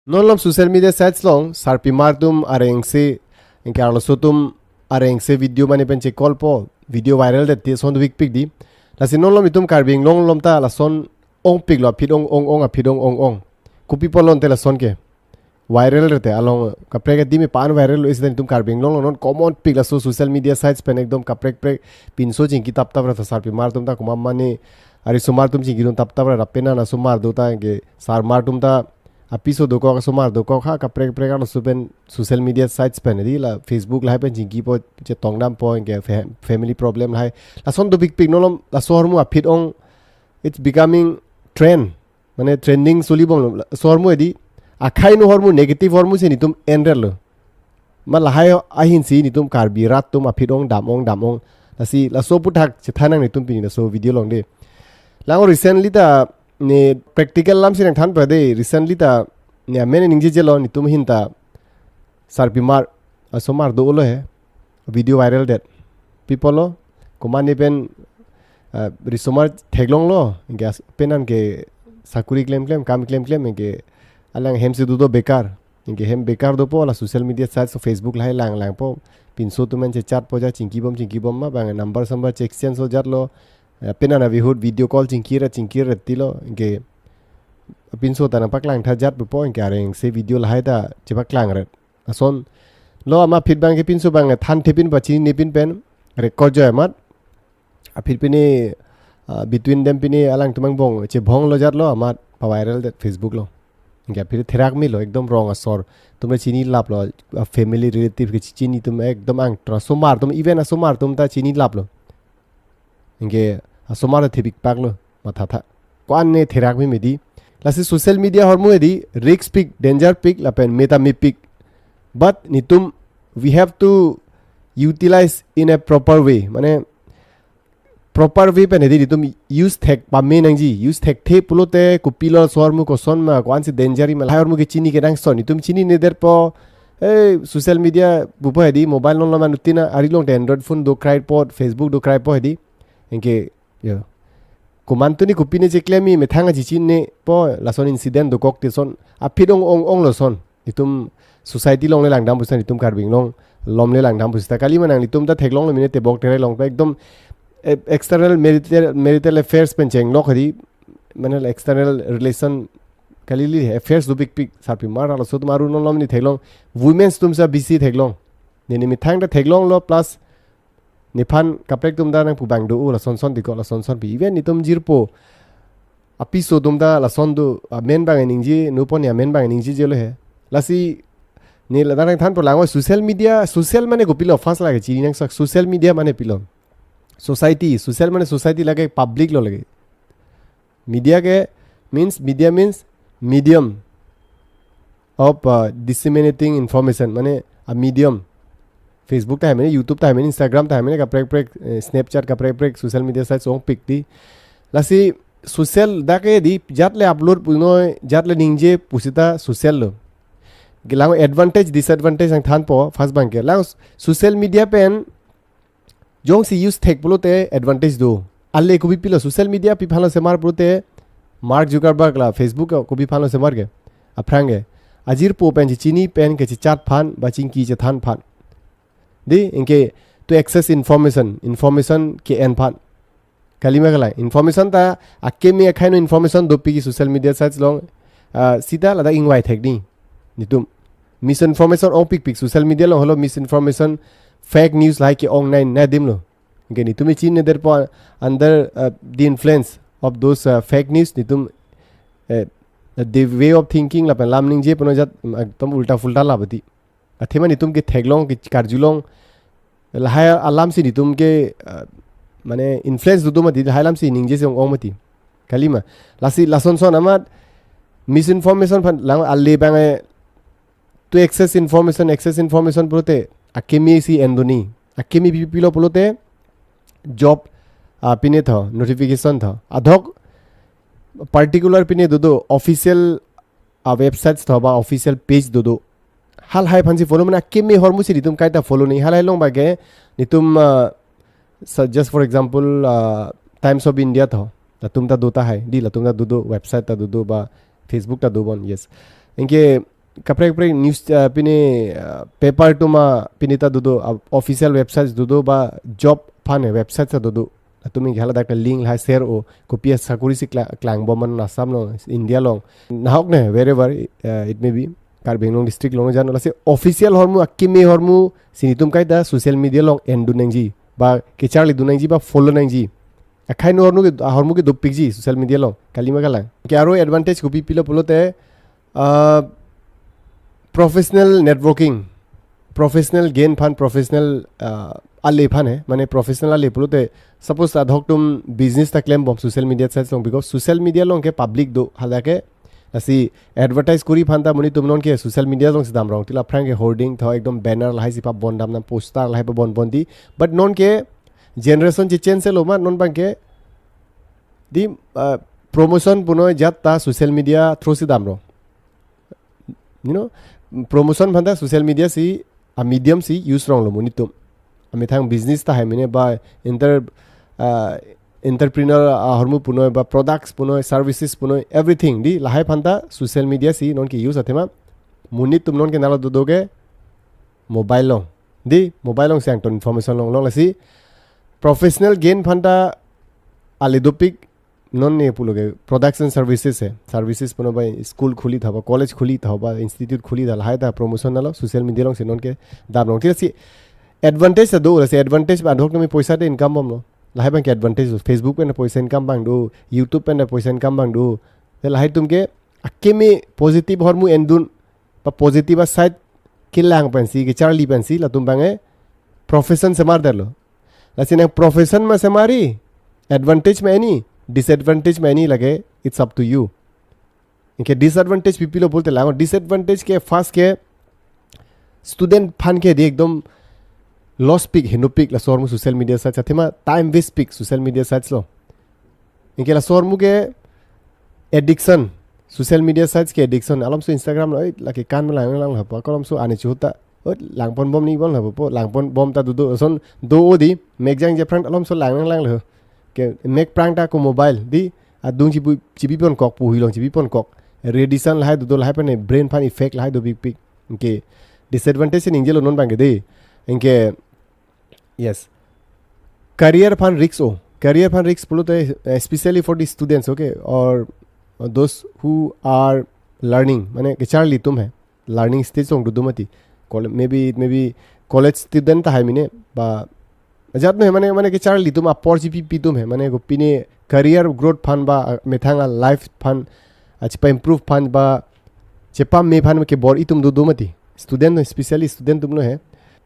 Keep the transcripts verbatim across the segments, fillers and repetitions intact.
Non lom social media sites along sarpimar atum arengse, anke arloso atum arengse video mane pen chekolpo, video viral det ti son dovik pik di. Lasi non lom itum Karbi Anglong along ta lason ongpiklo, aphi ong ong ong, aphi ong ong ong. Kopi apot lo ante lason ke viral rete along kaprek adim me pan viral lo, isi ta itum Karbi Anglong along non common pik laso social media sites pen ekdom kaprek prek pinso chingki tap tap ra ta sarpimar atum ta, komat mane arisomar atum chingkidun tap tap ra, lapen an asomar do ta, anke sarmar atum ta apiso dokok, asomar dokok, ha kaprek prek arloso pen social media sites pen di, la Facebook lahai pen chingkipo, chetongdampo, anke fa-, family problem lahai. Lason dovik pik, non lom laso ahormu aphi ong, it's becoming trend. Mane trending solibomlo. Laso ahormu di, akhai no ahormu, negative ahormu si nitum enrel lo. Ma lahai ahin si nitum Karbi rat atum aphi ong dam ong dam ong. Lasi laso aphuthak chethan nang nitum pini laso video along de. Lang recently ta ne practical alam si nangthan pa de. Recently ta ne amen ningjeje lo, nitum ahin ta sarpimar asomar dolo he. Video viral det. Pi apot lo, komat mane pen, ah, risomar theklonglo, anke as-, lapen an ke sakuri klem klem, kam klem klem, anke alang hem si dodo bekar. Anke hem bekar dopo, la social media sites, Facebook lahai lang langpo. Pinso atum an chechatpo ja, chingkibom chingkibom ma, bang number sambar che-exchange lo jat lo. Eh, lapen an avi ahut video call chingki ra chingki ra ti lo. Anke pinso ta nangpaklang tha jat pupo, anke arengse video lahai ta chepaklang ret. Lason lo, amat aphi abang ke pinso abang than thepin pa, chinine pin pen record joi amat. Aphi pini, ah, between them pini alangtum angbong chebhong lo jat lo, amat pa viral det Facebook along. Anke aphi therak melo, ekdom rong asor atum le chini lap lo, ah, family relative ke chini atum ekdom angtra, asomar atum, even asomar atum ta chini lap lo. Anke asomar ta thepik pak lo, matha tha. Ko-an ne therak meme di. Lasi social media ahormu di, risk pik, danger pik, lapen meta mepik. But nitum, we have to utilize in a proper way. Mane, proper way pen di nitum use thek pame nangji. Use thekthe pulote, kopilo laso ahormu, koson ma, ko-an si danger ma, lahai ahormu ke chini kenangsot. Nitum chinine detpo, eh, social media pupo di, mobile non lo mane tin ari along te Android phone do krai apot, Facebook do krai apot di. Anke, yo. Komantu ni kopine cheklem, methang aji chinine po, lason incident dokok te son. Aphi ong ong ong lo son. Itum society along le langdam pusita, itum Karbi Anglong along le langdam pusita. Kali ma nang itum ta theklonglo mine tebok terai along pa ekdom, eh, external marital, marital affairs pen chenglok di, mane external relation, kali le affairs dopikpik, sarpimar arloso atum aru non lom ne theklong, women's atum sa bisi theklong. Nini methang ta theklonglo plus nephan kaprek atum ta nangpu abang do, o lason son diko, lason son pi. Even itum jirpo apiso atum ta lason do, amen abang ningje, nupon ya amen abang ningjejelo he. Lasi ne la nangthan po lang, o social media, social mane kopilo, first lake chini nangsak, social media mane pilo. Society, social mane society lake, public lo lake. Media ke means, media means medium of, uh, disseminating information, mane a medium. Facebook ta hai mane, YouTube ta hai mane, Instagram ta hai mane, kaprek prek, eh, Snapchat, kaprek prek social media sites ongpik di. Lasi social dak ke di, jat le upload punoi, jat le ningje pusita social lo. Lang advantage, disadvantage nangthan po, first abang ke. Lang social media pen jongsi use thek pulote advantage do. Ale kopi pilo, social media pi aphan lo semar pulote, Mark Zuckerberg la Facebook kopi aphan lo semar ke, aphrang ke. Ajirpo pen chini pen kechechat aphan, ba chingki chethan aphan. Di, anke to access information, information ke-en aphan. Kali ma kalang, information ta akeme akhai no information dopik ke social media sites along, ah, sita ladak ingvai thek di. Nitum misinformation ongpikpik social media along, holo misinformation, fake news lahai ke-ong nai nai adim lo. Anke nitum chinine detpo under, uh, the influence of those, uh, fake news, nitum, eh, the way of thinking lapen lam ningje puno jat, um, ekdom ulta fulta lap di. Athema nitum ke theklong, ke karjulong, lahai alam si nitum ke, uh, mane influence dodo mati, lahai alam si ningje si ong ong mati. Kali ma, lasi lason son amat misinformation aphan lang ale abang, eh, to access information, access information pulote akeme si en do ni. Akeme pi pilo pulote job, ah, pine tho, notification tho. Adhok particular pine dodo, official, ah, websites tho ba official page dodo. Halahai aphan si follow, mane akeme ahormu si nitum kaita follow ni. Halahai along ba ke nitum, ah, so just for example, uh, Times of India tho, latum ta do tahai di, latum ta dodo, website ta dodo, ba Facebook ta dobon, yes. Anke kaprek kaprek news, ah, pine, ah, paper atum a pine ta dodo, ah, official websites dodo ba job aphan website ta dodo. Latum ke haladak link lahai share-o, kopi asakuri si kla-, klangbom ma Assam along, India along. Nahok ne, wherever, ah, it may be. Karbi Anglong district along jan lasi official ahormu, akimi ahormu si netum kaita social media along endun nangji, ba kecharlidun nangji, ba follow nangji. Akhai no ahormu ke, ahormu ke dopikji social media along. Kalima kalang. Ke aro advantage kopi pilo pulote, ah, professional networking, professional gain aphan, professional, ah, ale aphan he, mane professional ale pulote, suppose adhok atum business ta klembom social media sites along, because social media along ke public do, halake lasi advertise kuri aphan ta monit atum non ke social media along si damrong, tila aphrang ke hoarding tho, ekdom banner lahai si pabon damnang, poster lahai pabon bon di, but non ke generation che change lo ma, non abang ke di, ah, promotion punoi ajat ta social media through si damrong. You know, promotion aphan ta social media si, a medium si use ronglo monit atum. Amethang business tahai mene ba inter, ah, entrepreneur ahormu punoi ba products punoi, services punoi, everything di lahai aphan ta social media si non ke use athema monit atum non ke nalo dodo ke mobile along. Di mobile along si angton information longlong, lasi professional gain aphan ta ale dopik. Non ne pulo ke products and services he. Services puno ba school khuli tha ba, college khuli tha ba, institute khuli tha, lahai ta promotion nalo social media along si non ke damrong. Tila si advantage ta do, lasi advantage ba adhok atum ke poisa te income bomlo. Lahai abang ke advantage do. Facebook pen poisa income abang do, YouTube pen poisa income abang do. Te lahai atum ke akimi positive ahormu endun, ba positive aside kelang pensi, kecharli pensi, latum abang e profession semar derlo. Lasi nang profession ma semari, advantage ma any, disadvantage ma any, lake it's up to you. Anke disadvantage pi pilo pulote lang, disadvantage ke first ke student aphan ke di ekdom loss pik, heno pik laso ahormu social media sites, athema time waste pik social media sites along. Anke laso ahormu ke addiction, social media sites ke addiction. Alomso Instagram lo, "Oi, lake kan lang lang lapu." Ako alomso ani chuta, "Oi, langpon bom ni bom lapu po, langpon bom ta dodo, son do o di, mek jangje aphrang alomso lang lang lang lo." Ke mek aphrang ta ko mobile di, adung chibu, chibi pon kok, puhui along chibi pon kok. Radiation lahai dodo, lahai pen brain aphan effect lahai do pik pik. Anke disadvantage ningjelo non abang ke di. Anke, yes. Career aphan risk o. Career aphan risk pulote, especially for the students, okay, or those who are learning, mane kecharli atum he, learning stage along dodo mati. Col-, maybe, maybe college student tahai mene ba ajat no he, mane, mane kecharli atum, apor chipi pi atum he, mane kopine career growth aphan ba, ah, methang a life aphan, ah, chepa improve aphan ba, chepame aphan kebor-i atum dodo mati. Student no, especially student atum no he.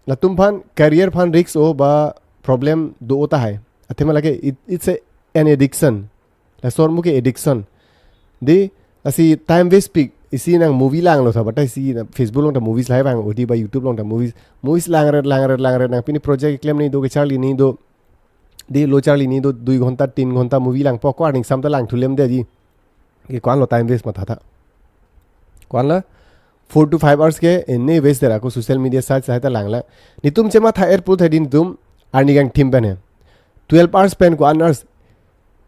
Latum aphan career aphan risk o ba problem do o tahai. Athema lake it, it's a, an addiction. Laso ahormu ke addiction. Di, lasi time waste pik, isi nang movie langlo tha, bata isi na Facebook along ta movies lahai vang, odi ba YouTube along ta movies. Movies langret, langret, langret, nang pini project keklem ni do, kecharli ni do. Di lo charli ni do, dui ghonta, tin ghonta movie langpo, ko-an aning sam ta lang thulem de di. Ke ko-an lo time waste matha tha. Ko-an la four to five hours ke ene waste dera ko social media sites lahai ta langlang. Netum chematha er puthai di netum arni kangthim pen he. Twelve hours pen ko-an hours,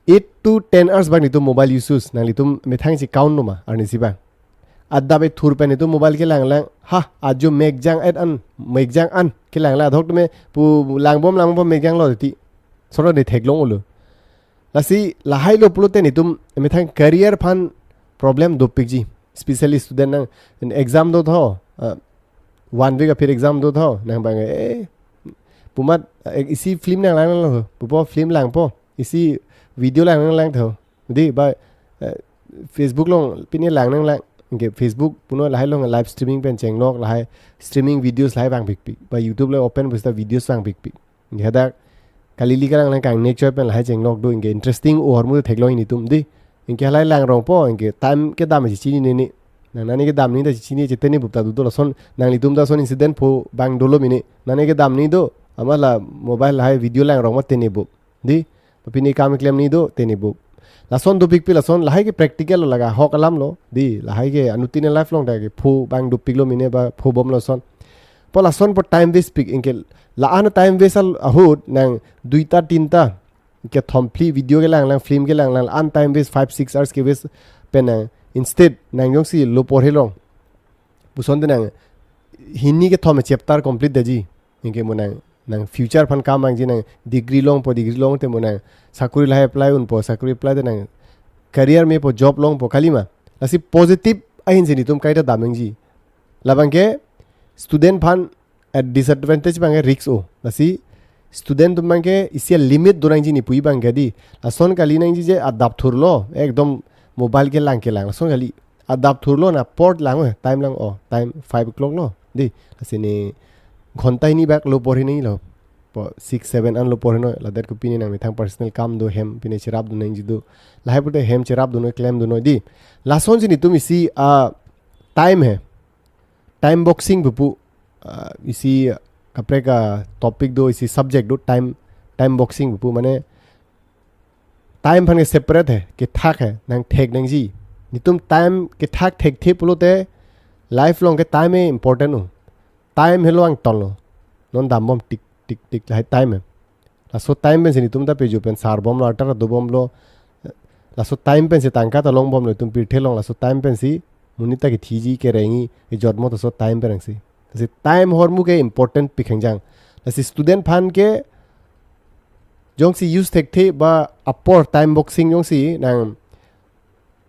eight to ten hours abang netum mobile use use. Nanglitum methang si count noma arni si abang. Adap ethur pen netum mobile kelanglang. Ha, ajo mek jang et an, mek jang an kelanglang. Adhok atum ke pu langbom langbom mek janglo ti. Soro ne theklong ulo. Lasi lahai lo pulote netum methang career aphan problem dopikji. Especially student nang, exam do tho, ah, one week aphi exam do tho, nang abang, eh, pu amat, eh, isi film nang lang lang lo, pupo film langpo, isi video lang lang lang tho. Di ba, eh, Facebook along pine lang lang lang. Anke Facebook puno lahai along live streaming pen chenglok, lahai streaming videos lahai vang pik pik. Ba YouTube along open pusita videos vang pik pik. Anke hadak kali li kalang lang kang nature pen lahai chenglok do, anke interesting ahormu theklong netum di. Anke halai langrongpo, anke time kedam chechinine ni. Nang nani kedam ni ta chechini chetene bup ta dodo, lason nanglitum ta son incident pho abang dolo mene. Nani kedam ni do, amat la mobile lahai video langrong ma tene bup. Di, pini kam klem ni do, tene bup. Lason dopik pi lason, lahai ke practical lo, laga hok alam lo. Di, lahai ke anuttin life along ta ke pho abang dopiklo mene ba pho bomlo son. Po lason po time waste pik, anke la-an time waste al ahut nang duita tinta, anke thom phli video kelanglang, film kelanglang, an time waste five six hours ke waste pen nang. Instead nang jongsi lo porhe along, Puson te nang hini kethom chapter complete detji. Anke mo nang, nang future aphan kam vangji, nang degree longpo, degree longte mo nang sakuri lahai apply unpo, sakuri apply te nang career mepo, job longpo, kalima. Lasi positive ahin si netum kaita dam nangji. Labang ke student aphan at disadvantage abang ke risk o. Lasi student atum abang ke isi limit do nangji, ne pu abang ke dei. Lason kali nangji je adap thurlo, ekdom mobile kelang kelang. Lason kali adap thurlo, na apor lang, eh, time lang, oh, time five o'clock lo. Dei, lasi ne ghonta hini bak lo porhi nangjilo. Po six, seven an lo porhi noi. Ladak ko pine nangmethang personal kam do, hem pine cherapdun nangji do. Lahai pute hem cherapdun noi, klemdun noi dei. Lason si netum isi, ah, time he. Time boxing pupu, ah, isi kaprek atopic do, isi subject do, time, time boxing pupu, mane time aphan ke separate he, kethak he, nang thek nangji. Netum time kethak thekthe pulote life along ke time he important o. Time helo angtonlo. Non dambom tik tik tik, lahai time he. Laso time pensi netum ta pejo pen sarbomlo, arta dobomlo. Laso time pensi tangka ta longbomlo, netum pirthe along. Laso time pensi monit ta kethiji, kerengji, kejotmo ta laso time pen nangsi. Lasi time ahormu ke important pi khangjang. Lasi student aphan ke jongsi use thekthe ba apor, time boxing jongsi nang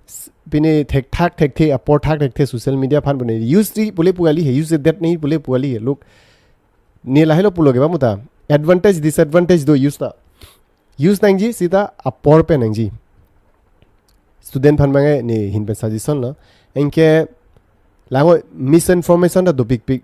s-, pine thekthak thekthe, apor thak thekthe social media aphan pune, use ti pule pu kali he, use det nahi pule pu kali he. Look, ne lahelo pulo ke ba muta advantage, disadvantage do use ta. Use nangji seta apor pen nangji. Student aphan abang ke ne ahin pen suggestion lo. Anke langnon, misinformation ta dopikpik.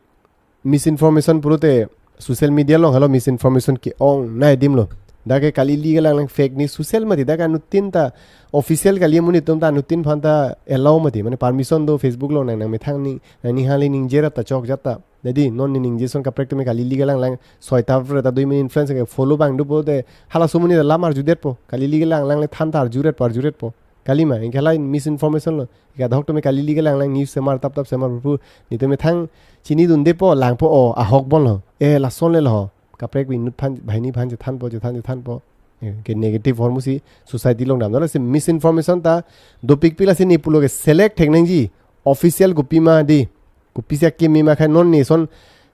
Misinformation pulote social media along helo misinformation ke-ong nai adim lo. Dak ke kali ili kelang lang fake news social mati, dak anuttin ta official kali, amonit atum ta anuttin aphan ta allow mati, mane permission do Facebook along nang, nangmethang ning, nangning hali ningje ra ta chokjat ta. Dei, non ne ningje ason kaprek atum ke kali ili kelang lang soi ta vre ta do, amonit influence ke follow abang do pulote halaso amonit alam arjudetpo. Kali ili kelang lang le than ta arjuretpo, arjuretpo. Kalima, anke hala misinformation lo. Anke adhok atum ke kali ili kelang lang news semar tap tap semar pupu. Netum methang chinidundepo, langpo, o, ahok bon lo. Eh, lason le lo. Kaprek bi inut aphan, banghini aphan chethanpo, chethan, chethanpo. Eh, ke negative ahormu si society along damlo. Lasi misinformation ta dopikpik, lasi ne pulo ke select thek nangji. Official kopima dei, kopisi akimi ma khai, non ne ason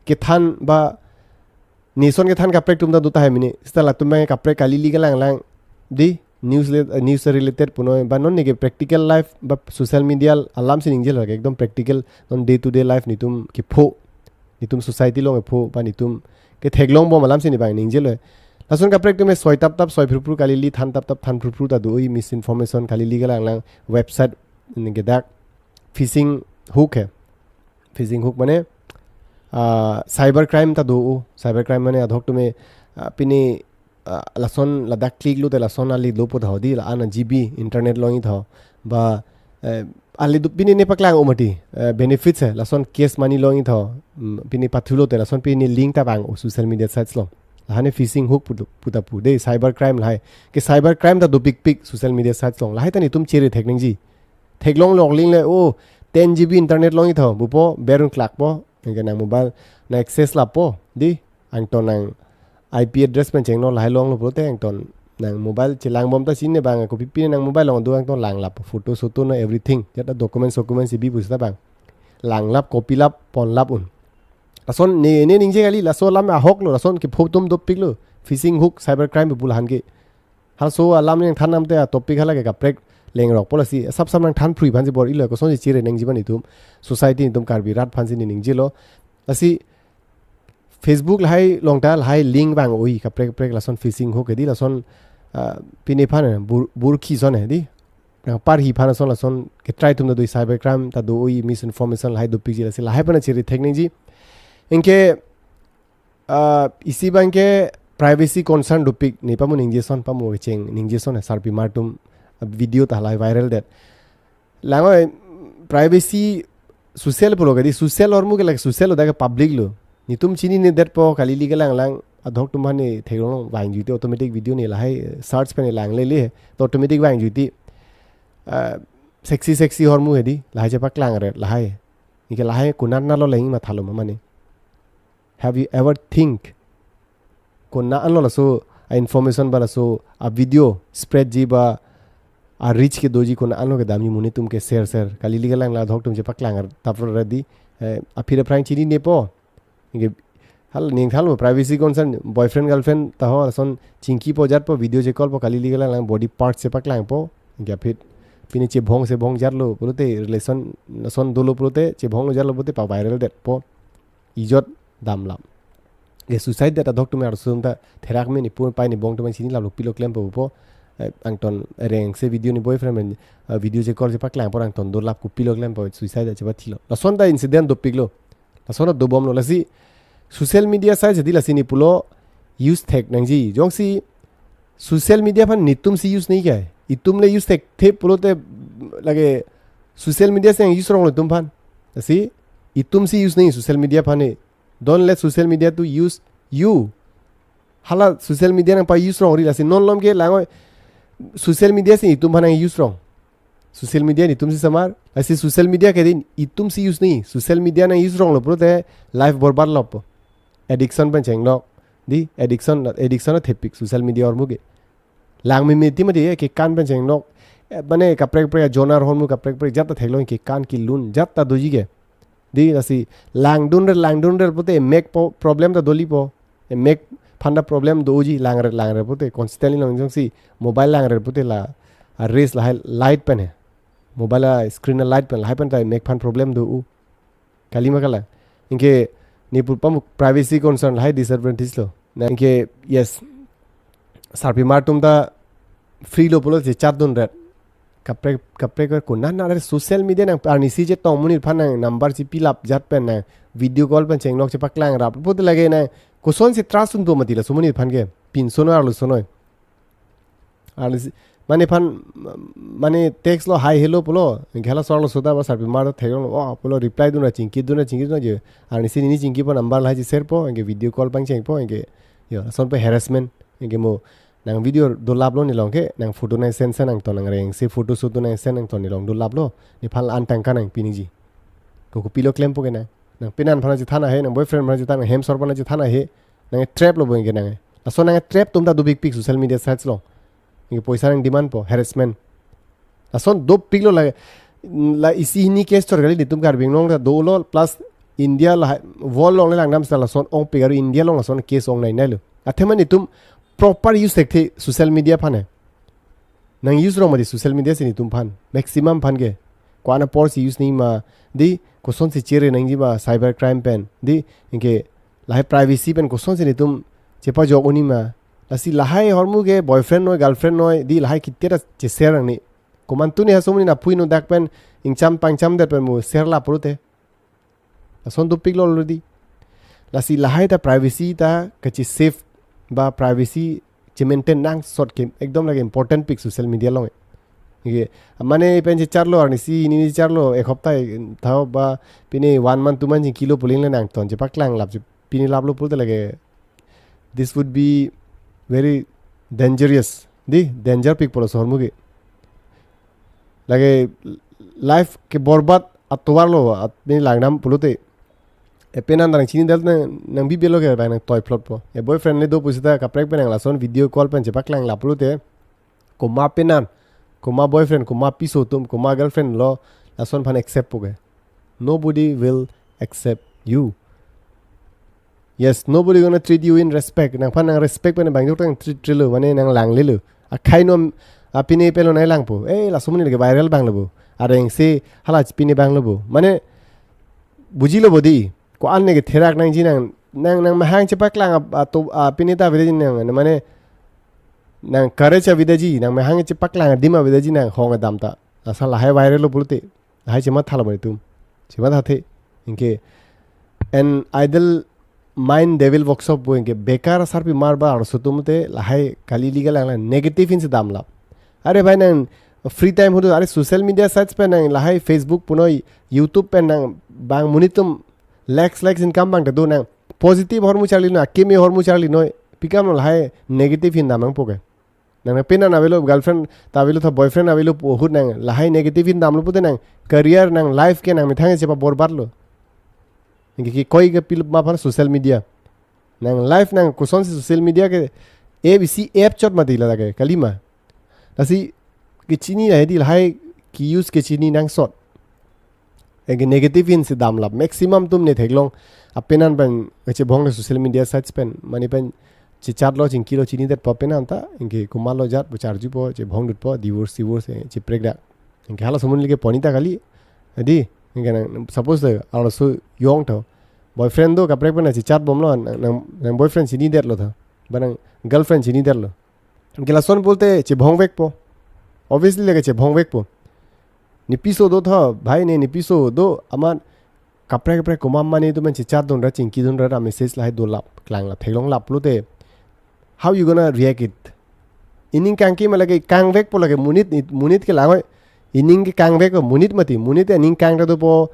kethan ba, ne ason kethan kaprek atum ta do tahai mene. Seta latum abang kaprek kali ili kelang lang dei, news le, news related punoi ba non ne ke practical life ba social media alam si ningjelo ke, ekdom practical, non day to day life netum kepho, netum society along kepho ba netum ketheklongbom alam si ne abang ningjelo. Lason kaprek atum ke soi tap tap soi phrupru, kali ili than tap tap than phrupru ta do, oi misinformation, kali ili kelang lang website, ne ke dak phishing hook he. Phishing hook mane, ah, cyber crime ta do o. Cyber crime mane adhok atum ke, ah, pine, ah, lason ladak click lote lason ali dopo tha dei, la-an a G B internet longji tha. Ba, eh, ali do pine ne paklang o mati, eh, benefits he, lason cash money longji tha. Mm, pine pathulote lason pine link ta vang o social media sites along. Lahai ne phishing hook puta, puta pu dei, cyber crime lahai. Ke cyber crime ta dopikpik social media sites along. Lahai ta netum chere thek nangji. Theklonglok link le, oh, ten G B internet longji tha, bupo, berun klakpo, anke nang mobile, nang access lapo dei, angton nang I P address pen chengno, lahai longlo pulote angton nang mobile chelangbom ta chinine abang, kopi pine nang mobile along do angton langlap, photo soto na everything, jat a documents, documents ibi pusita abang. Langlap, copy lap, ponlap un. Lason ne, ne ningje kali, laso alam ahok lo, lason kepho atum dopik lo, phishing hook, cyber crime pu lahan ke. Halaso alam nangthan namte atopic hala ke kaprek lengrokpo, lasi sap sap nangthan phrui aphan si bor-ilo, kosonsi chere nangji abang netum, society netum Karbi rat aphan si ne ningjelo. Lasi Facebook lahai along ta lahai link vang oi, kaprek kaprek lason phishing hook ke dei, lason, ah, pine aphan, eh, bur-, burkhi ason he dei. Nang parhi aphan ason, lason ke try atum ta do, cyber crime ta do oi, misinformation lahai dopikji, lasi lahai aphan chere thek nangji. Anke, ah, isi abang ke privacy concern dopik, ne pamo ningje ason, pamo kecheng ningje ason, sarpimar atum, ah, video ta lahai viral det. Langnon, privacy social pulo ke dei, social ahormu ke lake social lo, dak ke public lo. Netum chininedetpo, kali ili kelang lang, adhok atum aphan ne theklong vangjuiti, automatic video ne lahai, eh, search pen ne langlele, to automatic vangjuiti. Ah, sexy sexy ahormu he dei, lahai chepaklang re, lahai. Anke lahai konat nalo leng mathalo ma mane. Have you ever think konat anlo laso a-information ba laso a-video spread ji ba a-reach kedoji konat anlo kedamji, monit atum ke share share. Kali ili kelang lang adhok atum chepaklang tap ra dei. Eh, aphi aphrang chininepo. Anke hal ning hal mo privacy concern, boyfriend girlfriend ta ho lason chingkipo, jatpo, video checall po, kali liga lang body parts chepaklangpo. Anke aphi pine chebhong chebhong jatlo pulote, relation lason dolo pulote, chebhong jatlo pulote pa viral detpo. Ijot damlap. Ke suicide det adok tume arosomta therak me ni pun pai ni bong tume chinilaplo, kopilo klempo pu. Eh, angton rengse video ni boyfriend pen, eh, video checall chepaklangpo, angton dolap, kopilo klempo, suicide det chepathilo. Lason ta incident dopiklo. Lason dobomlo, lasi social media sites jadi lasi ne pulo use thek nangji. Jongsi social media aphan netum si use nangji ke, itum le use thekthe pulote lake social media si use ronglo itum aphan. Lasi itum si use nangji social media aphan ne. Don't let social media to use you. Hala social media nangpa-use rongri, lasi non malom ke langnon, social media si itum aphan nang-use rong. Social media netum si samar, lasi social media ke din itum si use nangji. Social media nang-use ronglo pulote life borbad lopo. Addiction pen chenglok. Di addiction, addiction thepik social media ahormu ke. Lang meme ti mati, eh, kekan pen chenglok. Eh, mane kaprek kaprek ajonar ahormu kaprek kaprek jat ta theklong, kekan kelun jat ta doji ke. Di lasi langdunre langdunre pulote mek po problem ta dolipo. Mek aphan ta problem doji, langre langre pulote constantly long jongsi mobile langre pulote la, a rays lahai light pen he. Mobile a screen a light pen, lahai pen ta mek aphan problem do-o. Kalima kalang. Anke ne pu pam privacy concern lahai disadvantage lo. Anke, yes, sarpimar atum ta free lo pulo chechat dunret. Kaprek kaprek ko nana re social media nang arnisi chetong amonit aphan nang number chepilap jat pen nang video call pen chenglok chepaklangrap pulote lake nang kosonsi trust dunpo mati laso amonit aphan ke. Pinso noi arloso noi. Arnisi, mane aphan, mane text lo hi hello pulo, anke halaso arloso ta ba sarpimar ta theklonglo, oh, pulo reply dunra chingki dunra chingki dunra je. Arnisi nini chingkipo, number lahai che-share po, anke video call pangchengpo, anke yo, lason pen harassment, anke mo nang video dolaplo ne along ke, nang photo nang send send, angton nang rengse photo shoot nang send, angton ne along dolaplo, nephan an tangka nangpi nangji. Ko kopilo klempo ke nang. Nang penan aphan chethan ahe, nang boyfriend aphan chethan, nang hem sor aphan chethan ahe. Nang trap lo bo anke nang. Lason nang trap atum ta dopikpik social media sites along. Anke poisa nang demand po, harassment. Lason dopiklo la, la isi hini case chot kali netum Karbi Anglong ta dolo plus India la world along le langdam seta lason ongpik, aru India along lason case ong nai nai lo. Athema netum proper use thekthe social media aphan he. Nang-use rong mati social media si netum aphan, maximum aphan ke. Ko-an aporsi use nangji ma, di kosonsi chere nangji ma cyber crime pen, di anke lahai privacy pen kosonsi netum chepajok un-e ma. Lasi lahai ahormu ke boyfriend noi, girlfriend noi, di lahai kitia ta che-share nangne. Komantu ne haso amonit aphu inut dak pen ingcham pangcham det pen mo share lap pulote. Lason dopiklo already. Lasi lahai ta privacy ta kache-save ba privacy che-maintain nangsot ke ekdom lake important pik social media along. Anke mane pen checharlo, arnisi nini charlo, ek hopta, eh, tha ba pine one month, two month chingkilo pu aling le nangton chepaklanglap, che-, pine laplo pulote lake this would be very dangerous. Di danger pik pulo laso ahormu ke. Lake life ke borbad atovar lo, at pine langdam pulote. E penan ta nang chinidel nang, nang bibelo ke bang nang toy plot po. E boyfriend le do pusita kaprek pen nang lason video call pen chepaklanglap pulote. Komat penan, komat boyfriend, komat piso atum, komat girlfriend lo lason aphan accept po ke. Nobody will accept you. Yes, nobody gonna treat you in respect. Nangphan nang respect pen bang jok tang treat, treat lo, mane nang langlelo. Akhai nom, a pine pelo nai langpo. Eh, laso amonit ke viral abang lo bo. Areng se hala pine abang lo bo. Mane bujilo bo di. Ko-an ne ke therak nangji nang, nang, nang mahang chepaklang a, a to, a pine ta avedaji nang, mane nang courage avedaji, nang mahang chepaklang adim avedaji nang hong adam ta. Asa lahai viral lo pulote. Lahai chematha lo bo netum. Chemathathe. Anke an idle mind devil workshop bo anke bekar sarpimar ba arloso atum te lahai kali liga lang lang negative insi damlap. Are bhai nang free time hodo, are social media sites pen nang lahai Facebook punoi YouTube pen nang bang monit atum lakhs lakhs income bang ta do nang positive ahormu charli noi, akeme ahormu charli noi, pi kam lo lahai negative hin dam nangpo ke. Nang penan avelo, girlfriend ta avelo, tha boyfriend avelo pu ahut nang lahai negative hin damlo pute nang career nang life ke nang methang chepa borbad lo. Anke ke koi ke pilip ma aphan social media. Nang life nang kosonsi social media ke A B C app chot mati la ke kalima. Lasi kechini la hedi lahai ke-use kechini nangsot. Anke negative ahin si damlap. Maximum atum ne theklong. Apenan pen kachebhong le social media sites pen. Mane pen chechat lo, chingki lo, chinidetpo apenan ta. Anke komatlo jat pu charjupo, chebhongdutpo, divorce, divorce, eh, cheprek dak. Anke hala somun lake pon-i ta kali. Adi, anke nang, suppose the, arloso yong tho. Boyfriend do kaprek pen nang chechat bomlo, nang, nang, nang boyfriend chinidetlo tho. Ba nang girlfriend chinidetlo. Anke lason pulote chebhongvekpo. Obviously lake chebhongvekpo. Ne piso do tho, bhai ne, ne piso do, amat kaprek kaprek komat mane atum pen chechatdun ra, chingkidun ra, ra message lahai dolap, klanglap, theklonglap pulote. How you gonna react it? Ining kangke ma lake kangvekpo lake monit, monit ke langoi. Ining ke kangvekpo monit mati, monit ining kang ta dopo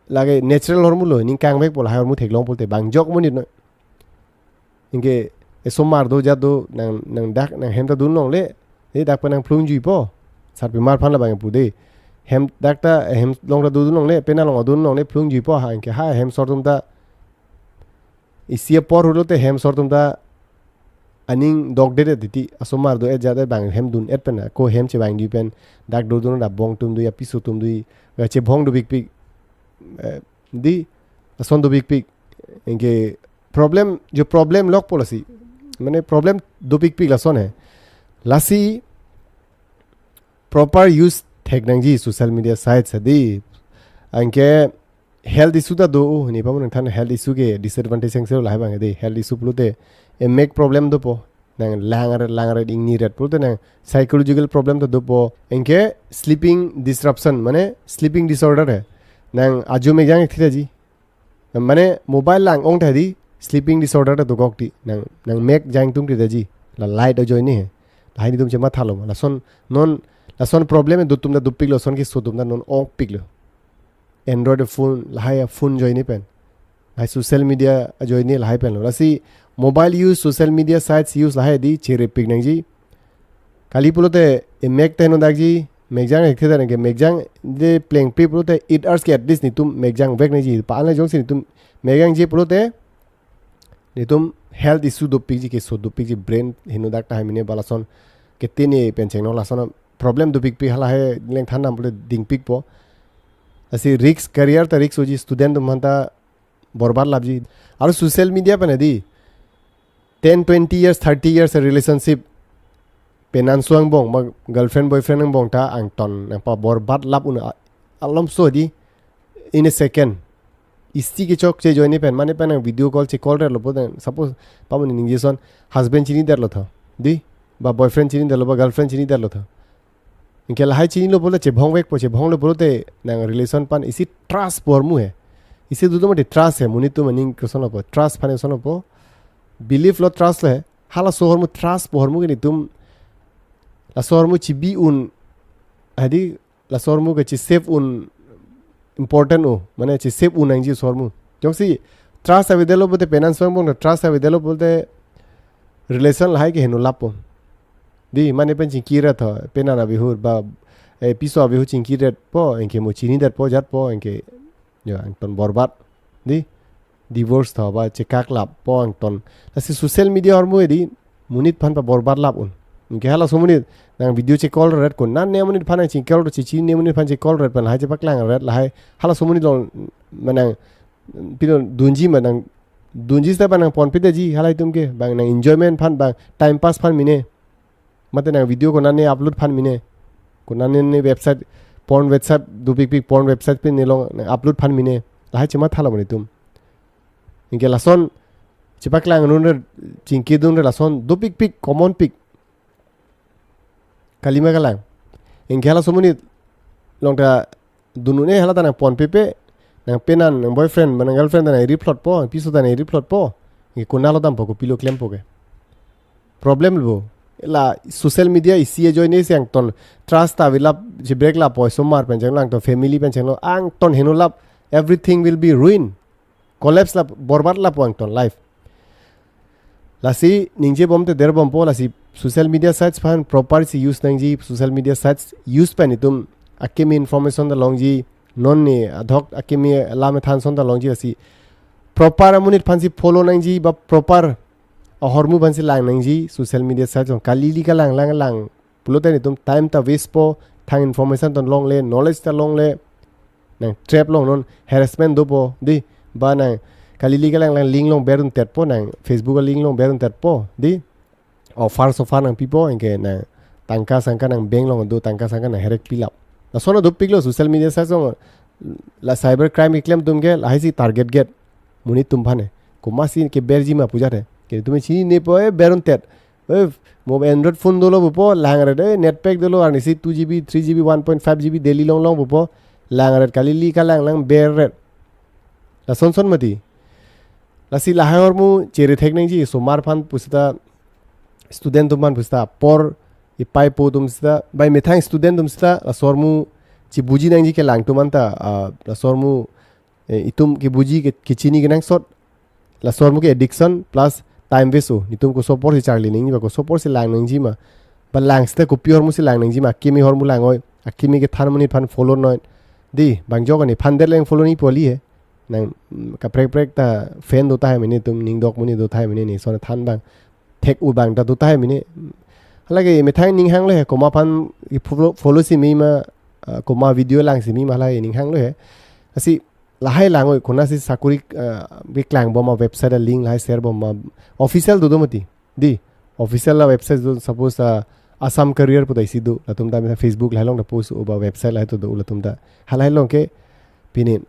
lake natural ahormu lo, ining kangvekpo lahai ahormu theklong pulote, bang jok monit noi. Anke esomar do jat do nang, nang dak nang hem ta dun longle. Eh, dak pen nang phlung juipo. Sarpimar aphan labang pu de. Hem dak ta hem along ta dun longle, pen along dun longle phlung juipo ha, anke ha hem asor atum ta isi apor hulote hem asor atum ta aning dokdet titi, asomar do-et jat-et bang hem dun-et pen ako hem chevang jui pen dak dodun da bong atum do, ya piso atum do, ya chebhong dopikpik. Eh, di ason dopikpik. Anke problem, jo problem lokpo lasi. Mane problem dopikpik lason he. Lasi proper use thek nangji social media sites adi. Anke health issue ta do, oh, ne pamun nangthan health issue ke disadvantage yang sero lahai bang adi. Health issue pulote emek problem dopo. Nang langret, langret, ingniret pulote nang psychological problem ta dopo. Anke sleeping disruption, mane sleeping disorder he. Nang ajo mekjang thiraji. Mane mobile lang-ong tha di, sleeping disorder ta dokok di. Nang, nang mekjang tung thiraji. La light ajoine he. Lahai netum chemathalo. Lason non, lason problem do atum ta dopiklo, lason keso atum ta non ongpiklo. Android phone, lahai phone ajoine pen. Lahai social media ajoine lahai penlo. Lasi mobile use, social media sites use lahai di cherepik nangji. Kali pulote emek ta heno dakji, mekjang ek thedar ke mekjang de plengpe pulote eight hours ke at least netum mekjangvek nangji. Pa-an le jongsi netum mekjangji pulote netum health issue dopikji, keso dopikji, brain heno dak tahai mine ba lason ketene pen chengno lason problem dopikpik, hala he lengthan nam pulote dingpikpo. Lasi risk, career ta risk hoji, student atum aphan ta borbad lapji. Aru social media pen adi ten, twenty years, thirty years relationship, penan suang bong, ma girlfriend boyfriend angbong ta angton nangpaborbad lap un a-, alomso di in a second. Isi kechokche ajoine pen, mane pen nang video call che call ret lo pulote, suppose pamun ningjeson husband chinidetlo tho, di, ba boyfriend chinidetlo, ba girlfriend chinidetlo tho. Anke lahai chinilo pulote chebhongvekpo, chebhonglo pulote nang relation aphan isi trust pu ahormu he. Isi do atum mati trust he, monit atum aning koson lopo, trust aphan koson lopo. Believe lo, trust lo he. Halaso ahormu, trust pu ahormu ke netum, laso ahormu chibi un, adi, laso ahormu ke chisave un important o, mane chisave un nangji laso ahormu. Jongsi trust avedetlo pulote penan suang bong trust avedetlo pulote relation lahai ke heno lappo. Di, mane pen chingkiret tho, penan abihur ba, eh, piso abihur chingkiretpo, anke mo chinidetpo jatpo, anke, ya, angton borbad. Di, divorce tho ba chekaklappo angton. Lasi social media ahormu edi monit aphan paborbad lap un. Anke halaso monit nang video che call ret, konane monit aphan nang che call ret, chechine monit aphan che call ret pen lahai chepaklang ret lahai. Halaso monit along manang pino dunji manang dunji seta pen nangponpedeji halai atum ke, bang nang enjoyment aphan, bang time pass aphan mine. Mate nang video konane upload aphan mine. Konane ne website, porn website dopikpik, porn website pen nelong nang upload aphan mine. Lahai chemathalo mane atum. Anke lason chepaklang dunre, chingkidunre lason dopikpik, commonpik. Kalima kalang. Anke halaso monit along ta dun un-e, hala ta nangponpepe, nang penan, nang boyfriend, nang girlfriend ta nang eri phlotpo, piso ta nang eri phlotpo. Anke konatlo dampo, kopilo klempo ke. Problem lo. La social media isi ajoine si angton trust ta avilap, chebreak lappo, osomar pen chenglo, angton family pen chenglo, angton heno lap, everything will be ruined. Collapse lap, borbad lappo angton life. Lasi ningjebom te derbompo, lasi social media sites aphan proper si use nangji, social media sites use pen itum akimi information ta longji, non ne adhok akimi alam than ason ta longji, lasi proper amonit aphan si follow nangji, ba proper ahormu aphan si lang nangji, social media sites along kali-li kalang lang lang pulote netum time ta waste po, thang information ta longle, knowledge ta longle, Nang trap long non, harassment dopo, di, ba nang kalili kalang lang link long ber un tetpo, nang Facebook a link long ber un tetpo, di, offer soffer nangpipo, anke nang tangka sangka nang bank long do, tangka sangka nang herek pilap. Lason dopiklo social media sites along, la cyber crime keklem atum ke lahai si target get, monit atum aphan he. Komatsi keberji ma pu ajat he. Ke itum chinine po, eh, ber un tet. Eh, mo Android phone dolo pupo, langret, eh, net pack dolo, arnisi two G B, three G B, one point five G B daily long long pupo, langret, kalili kalang lang berret. Lason son mati. Lasi lahai ahormu chere thek nangji, osomar aphan pusita, student atum aphan pusita, apor ipai apo atum sita, bai methang student atum sita, laso ahormu chibuji nangji kelang atum anta, ah, laso ahormu, eh, itum kebuji ke, kechini kenangsot, laso ahormu ke addiction plus time waste o. Itum koso apor si charli nangji ma, koso apor si lang nangji ma. Ba lang sita kopi ahormu si lang nangji ma, akimi ahormu lang oi, akimi kethan monit aphan follow noi. Di, bang jok ani phan der leng follow ni poli he. Nang, mm, kaprek prek ta fan do tahai mene, itum ning dok monit do tahai mene, ne son than bang thek u bang ta do tahai mene. Halake methang ning hanglo he, komat aphan i follow, follow si me ma, ah, komat video lang si me ma, halake ning hanglo he. Lasi lahai lang oi, konatsi sakuri, ah, keklang bom a website a link lahai share bom ma, official do do mati. Di, official la website do, suppose, ah, Assam Career pu ta isi do, latum ta methang Facebook lahai long ta post u ba website lahai ta do latum ta. Halahai long ke pine,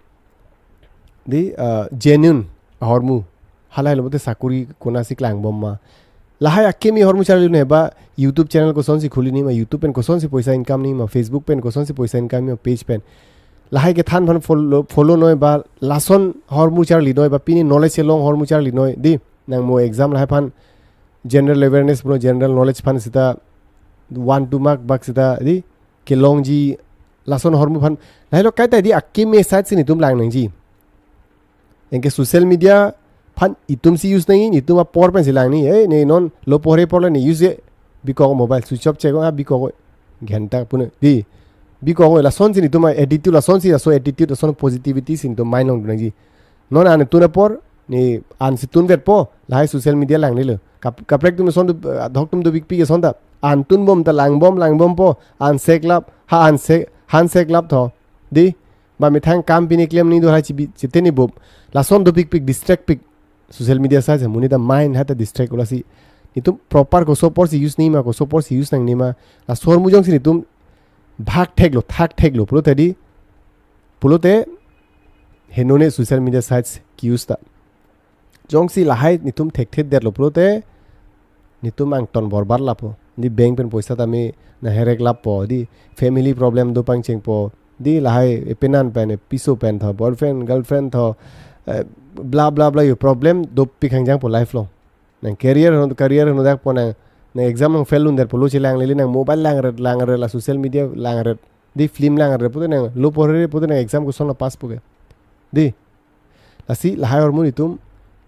di, ah, genuine ahormu. Halahai lo bote sakuri konatsi klang bom ma. Lahai akimi ahormu charli noi ba YouTube channel koson si khuli ni ma, YouTube pen koson si poisa income ni ma, Facebook pen koson si poisa income ni ma, page pen. Lahai kethan aphan follow, follow noi ba, lason ahormu charli noi ba, pine knowledge kelong ahormu charli noi. Di, nang mo exam lahai aphan general awareness pulo, general knowledge aphan sita one two mark bak sita, di, kelongji lason ahormu aphan. Lahai lo kaita di akimi site si nitum lang nangji. Anke social media aphan itum si use nangji, itum apor pen si lang ni. Eh, ne non lo pore apor le ne use ye. Bikok mobile switch off chek, ah, bikok oi. Ghanta pune. Di, bikok oi, lason si nitum attitude, lason si laso attitude, lason positivity si nitum mind long nangji. Non an tun apor, ne an si tunvetpo, lahai social media lang ni lo. Kap-, kaprek atum son do, ah, adhok atum dopikpik ason ta. An tun bom ta lang bom, lang bompo, an seklap, ha an sek, han seklap tho. Di, ba methang kam pine klem ni do ha chibi, chete ni bom. Lason dopikpik, distract pik. Social media sites monit a mind hata distract, lasi itum proper koso apor si use ni ma, koso apor si use nang ni ma. Laso ahormu jongsi nitum bhak theklo, thak theklo pulote di, pulote henone social media sites ke-use ta. Jongsi lahai nitum thekthe detlo pulote nitum angton borbar lapo. Di, bank pen poisa tame nang herek lappo, di, family problem do pangchengpo, di, lahai epenan pen, episo pen tho, boyfriend, girlfriend tho, eh, bla bla bla, yo problem dopik hangjangpo life long. Nang career heno, career heno dakpo, nang, nang exam nang fail un detpo, lo chelang lele, nang mobile langret, langret, la social media langret, di, film langret, pute nang lo pore pute nang exam koson lo pass po ke. Di, lasi lahai ahormu nitum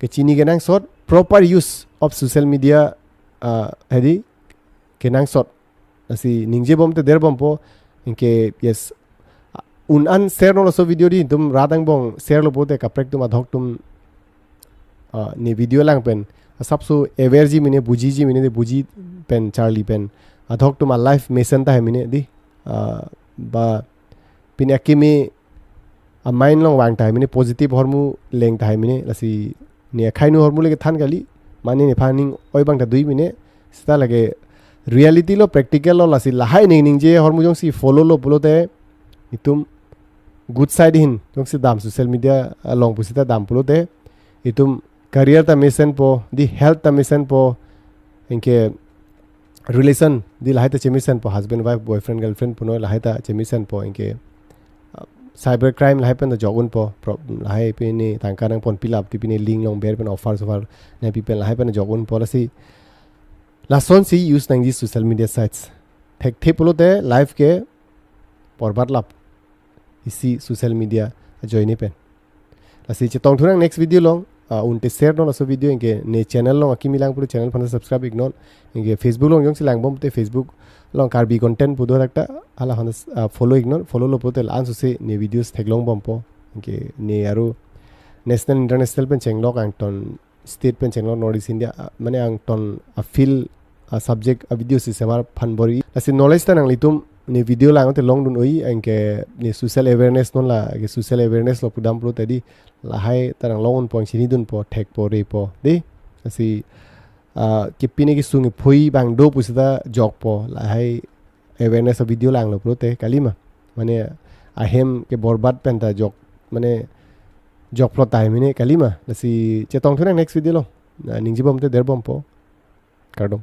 kechini kenangsot, proper use of social media, ah, hedi kenangsot. Lasi ningje bom te der bompo, anke, yes, un an share non laso video di, itum rat angbong share lo pote kaprek atum adhok atum, ah, ne video lang pen asapso aware ji mene, buji ji mene, de buji pen charli pen adhok atum a life mesen tahai mene di, ah, ba pine akimi a mind long vang tahai mene, positive ahormu leng tahai mene, lasi ne akhai nu ahormu le kethan kali, mane nephan ning oi bang ta dui mene, sita lake reality lo, practical lo, lasi lahai ning ningje ahormu jongsi follow lo pulote, itum good side ahin jongsi dam social media along pusita dam pulote, itum career ta mesenpo, di, health ta mesenpo, anke relation, di, lahai ta chemesenpo, husband wife, boyfriend girlfriend punoi lahai ta chemesenpo, anke, ah, cyber crime lahai pen ta jok unpo, pro-, lahai pine tangka nangpon pilap, di, pine link long ber pen offer soffer nangpi pen lahai pen jok unpo, lasi lason si use nangji social media sites. Thekthe pulote life ke borbar lap, isi social media ajoine pen. Lasi chetong thunang next video long, ah, un te share non laso video, anke ne channel long akimi lang pute channel aphan subscribe ik non, anke Facebook long jongsi lang bom te Facebook long Karbi content pu do thakta, hala aphan, ah, follow ik non, follow lo pote la-an sose ne videos theklong bompo, anke ne aru national international pen chenglok angton, state pen chenglok North East India, ah, mane angton a field, a subject a video si semar aphan bor-i. Lasi knowledge ta nanglitum ne video lang te longdun oi, anke ne social awareness non la, ke social awareness lo pudam pulote di, lahai ta nang long unpo, chinidunpo, thekpo, repo, di. Lasi, ah, kepi ne kesung kephui abang do pusita jokpo, lahai awareness a video langlo pulote, kalima. Mane ahem ke borbad pen ta jok, mane jokplot tahai mene, kalima. Lasi chetongthu nang next video lo. Na, ningjebom te derbompo. Kardom.